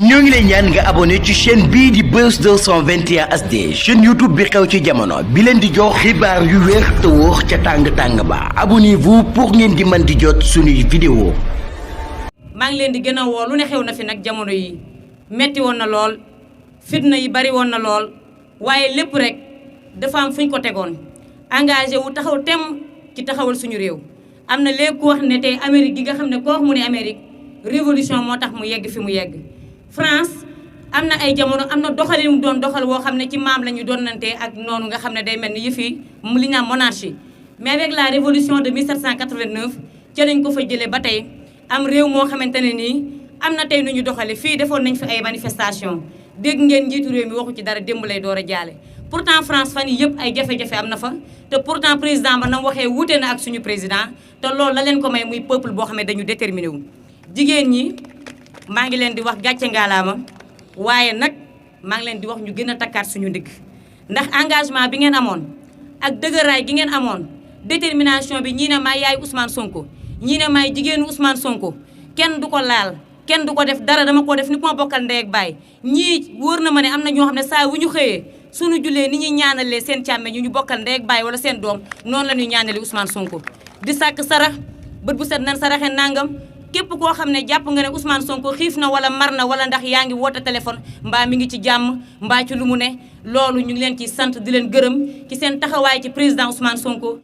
ñoo ngi lay ñaan nga abonné ci chaîne bii di Buzz 221 HD chaîne YouTube bi xew ci jamono bi leen di jox xibaar yu wér te wóor ca tàng-tàng ba abonnez-vous pour ngeen di mën di jot suñuy vidéo. maa ngi leen di gën a woo lu ne xew na fi nag jamono yi metti woon na lool fitna yi bari woon na lool waaye lépp rek dafa am fu ñu ko tegoon engagé wu taxaw tem ci taxawal suñu réew. am na léegi ku wax ne tey Amérique gi nga xam ne koo wax mu ne Amérique révolution moo tax mu yegg fi mu yegg. France am na ay jamono am na doxalin mu doon doxal woo xam ne ci maam la ñu doonante ak noonu nga xam ne day mel ni yëfi mu li ñu naan monarchie. mais avec la révolution de 1789 ca lañ ko fa jëlee ba tey am réew moo xamante ne nii am na tey nu ñu doxale fii defoon nañ fi ay manifestation dégg ngeen njiitu réew mi waxu ci dara démb lay door a jaale. pourtant France fan yii yëpp ay jafe-jafe am na fa te pourtant président ba na waxee wuute na ak suñu président te loolu la leen ko may muy peuple boo xam ne dañu déterminé wu. jigéen ñi maa ngi leen di wax gàcce ngaalaama waaye nag maa ngi leen di wax ñu gën a takkaat suñu ndigg ndax engagement bi ngeen amoon ak dëgëraay gi ngeen amoon détermination bi ñii ne maay yaay Ousmane Sonko ñii ne maay jigéenu Ousmane Sonko kenn du ko laal kenn du ko def dara dama ko def ni ku ma bokkal ndey ak baay ñii wóor na ma ne am na ñoo xam ne saa wu ñu xëyee suñu jullee ni ñuy ñaanalee seen càmme ñu bokkal ndey ak baay wala seen doom noonu la ñuy ñaanalee Ousmane Sonko di sàkk sarax bët bu set nan saraxe nangam képp koo xam ne jàpp nga ne Ousmane Sonko xiif na wala mar na wala ndax yaa ngi woote téléphone mbaa mi ngi ci jàmm mbaa ci lu mu ne loolu ñu ngi leen ci sant di leen gërëm ci seen taxawaay ci président Ousmane Sonko.